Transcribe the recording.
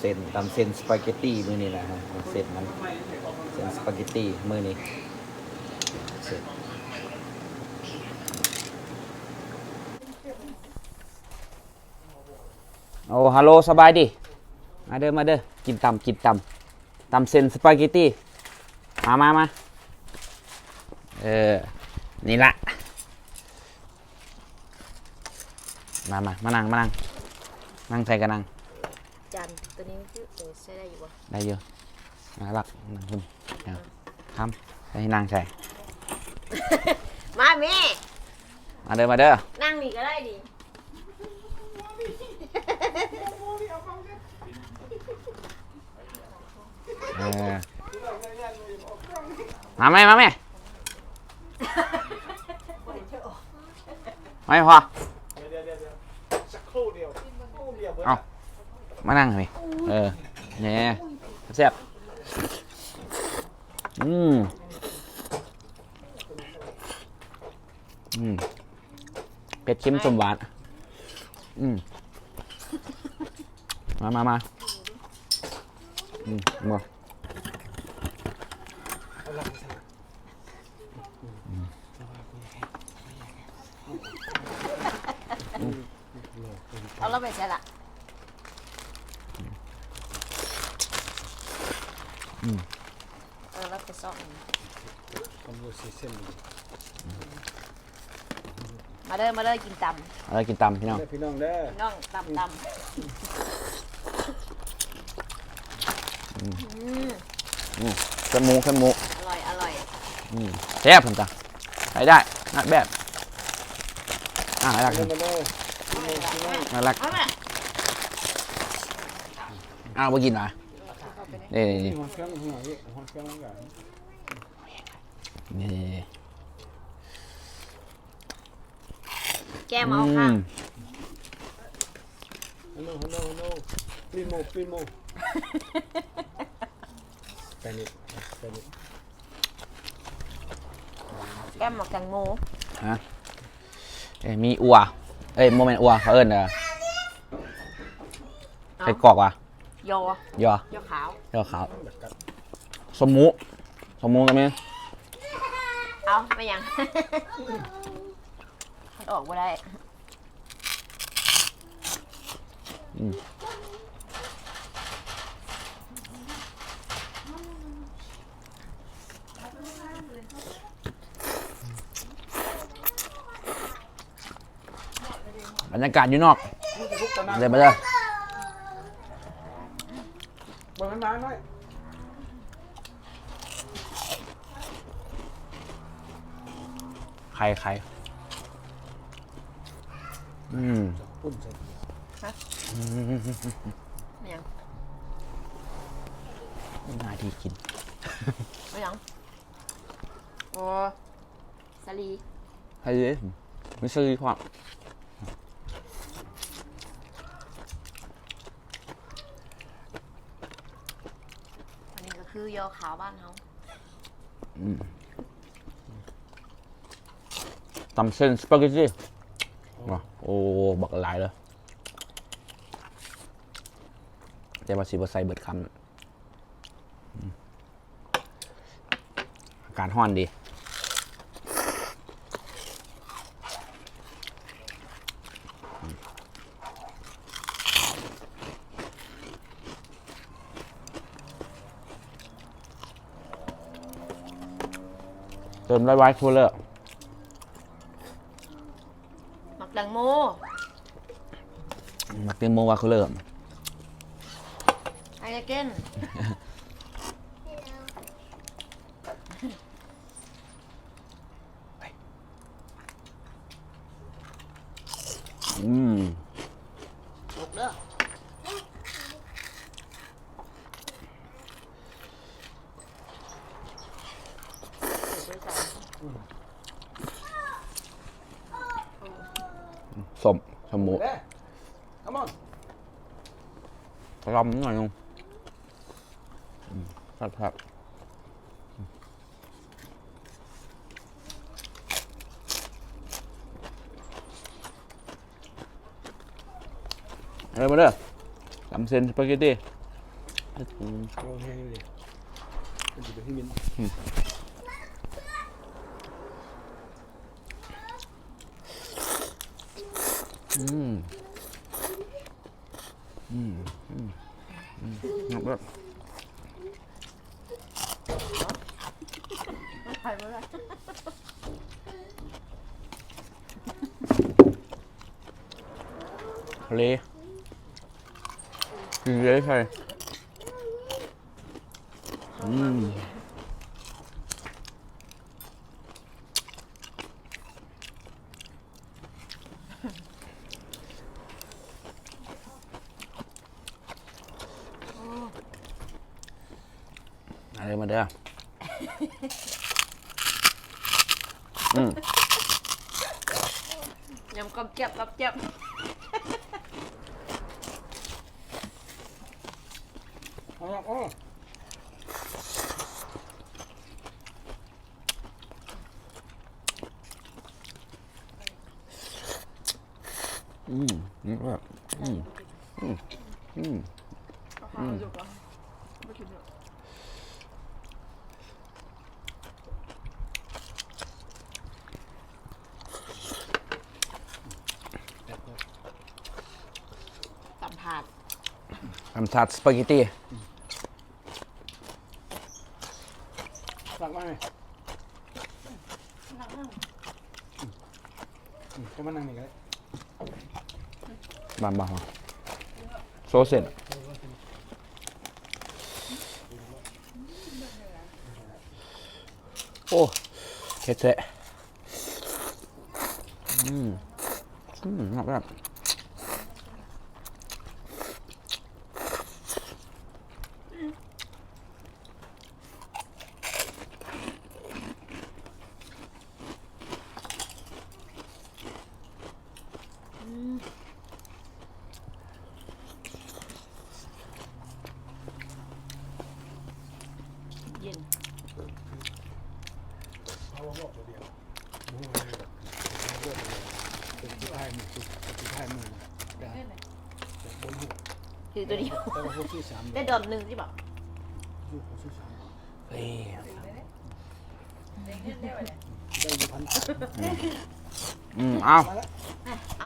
ເສັ້ນ ຕຳເສັ້ນສະປາເກັດຕີມື້ນີ້ນະ ເສັ້ນມັນ ເສັ້ນສະປາເກັດຕີມື້ນີ້ ເສັ້ນ ໂອ້ ຮັລໂຫຼ ສະບາຍດີ ມາເດີ ມາເດີ ກິນຕຳ ກິນຕຳ ຕຳເສັ້ນສະປາເກັດຕີ ມາ ມາ ມາ ເອີ ນີ້ລະ ມາ ມາ ມານັ່ງ ມານັ່ງ ນັ່ງໃສກະນັ່ງ ຈານໂຕນີ້ມັນຄື ເອີ ໃຊ້ໄດ້ຢູ່ບໍ່? ໄດ້ຢູ່ ໜ້າຮັກ ນັ່ງພຸ້ນ ເອົາ ທຳ ໃຫ້ນັ່ງໃສ ມາແມ່ ມາເດີ ມາເດີ ນັ່ງນີ້ກະໄດ້ນີ້ ເອີ ມາແມ່ ມາແມ່ ມາແມ່ພໍ່ ເອົາ ມານັ່ງນີ້ ເອີ ແນ່ ແຊບ ອືມ ອືມ ເຜັດເຄັມສົ້ມຫວານ ອືມ ມາ ມາ ມາ ອືມ ມາ ເອົາລາວໄປໃສລະ ອືມ ເອີ ລາວໄປຊອກ ມາເດີ ມາເດີ ກິນຕຳ ມາເດີ ກິນຕຳ ພີ່ນ້ອງ ເດີ ພີ່ນ້ອງເດີ ພີ່ນ້ອງ ຕຳ ຕຳ ອືມ ອືມ ອືມ ແຄບໝູ ແຄບໝູ ອະລ່ອຍ ອະລ່ອຍ ອືມ ແຊບ ເພິ່ນຕາ ໃຊ້ໄດ້ ນັກແບບ ອ່າ ໜ້າຮັກ ເດີ ມາເດີ ພີ່ນ້ອງ ໜ້າຮັກ ເອົາແມ່ ອ້າວ ບໍ່ກິນຫວາ? ນີ້ ນີ້ ນີ້ ນີ້ ແກ້ມເອົາຄ່ະ ອືມ Hello, hello, hello. Primo, primo. Spanish, Spanish. ແກ້ມໝາກແຕງໂມ ຮະ ເອີ ມີອົ່ວ ເອີຍ ບໍ່ແມ່ນອົ່ວ ເຂົາເອີ້ນ ເອີ ເອົາ ໄສ້ກອກຫວາ? ຍໍ ຍໍ ຍໍຂາວ ຍໍຂາວ ສົ້ມໝູ ສົ້ມໝູກະມີ ເອົາ ແມ່ນຫຍັງ ມັນອອກບໍ່ໄດ້ ອືມ ບັນຍາກາດຢູ່ນອກ ເດີ ມາເດີ ເບິ່ງມັນມາໜ້ອຍ ໄຂ່ ໄຂ່ ອືມ ປຸ້ນໃສ່ ຮະ ອືມ ແມ່ນຫຍັງ ໜ້າທີ່ກິນ ແມ່ນຫຍັງ ໂອ້ ສາລີ ໃຫ້ເດ້ ມີສາລີພ້ອມ ອັນນີ້ກະຄືຍໍຂາວບ້ານເຮົາ ອືມ ຕຳເສັ້ນສະປາເກັດຕີ ໂອ້ ບັກຫຼາຍເລີຍ ແຕ່ວ່າຊິບໍ່ໃສ່ເບິດຄຳ ອືມ ອາກາດຮ້ອນດີ ເຕີມໄວໆຄູລເລີ ໝາກແຕງໂມ ໝາກແຕງໂມວາຄູເລີ Again. ອືມ ສຸກເດີ ສົ້ມ ສົ້ມໝູ Come on. ກະລຳໜ້ອຍໜຶ່ງ ອືມ ແຊບໆ ເອີ ມາເດີ ຕຳເສັ້ນສະປາເກັດຕີ ອືມ ເວົ້າແຮງເລີຍ ມັນຊິເປັນເໝັນ ອືມ ອືມ ອືມ ອືມ ອືມ ແຊບເລີຍ ທະເລ ກິນເລີຍ ໃສ່ ອືມ ມາເດີ ມາເດີ ອືມ ຍຳກອບແຈບ ກອບແຈບ ໂອ້ ໂອ້ ອືມ ອືມ ອືມ ອືມ ອືມ ເອົາພາມາຢູ່ກ່ອນ ບໍ່ກິນແລ້ວ ຕຳຖາດ ຕຳຖາດສະປາເກັດຕີ ຕັກມາໃຫ້ ຕັກມາ ອືມ ເຈົ້າມານັ່ງນີ້ກໍໄດ້ ມາ ມາ ມາ ໂຊເສັ້ນ ໂອ້ ເຜັດແທ້ ອືມ ອືມ ແຊບ ອືມ ເຢັນ ເອົາອອກຕົວດຽວ ບໍ່ຮູ້ເລີຍ ເປັນສຸດທ້າຍມື້ ສຸດ ສຸດທ້າຍມື້ນະ ແຕ່ບໍ່ຮູ້ ຖືຕົວດຽວ ແຕ່ວ່າຫົກສີ່ສາມ ໄດ້ດອນໜຶ່ງຊິບອກ ຢູ່ຫົກສີ່ສາມ ເອີຍ ໄດ້ຢູ່ພັນ ອືມ ເອົາ ມາລະ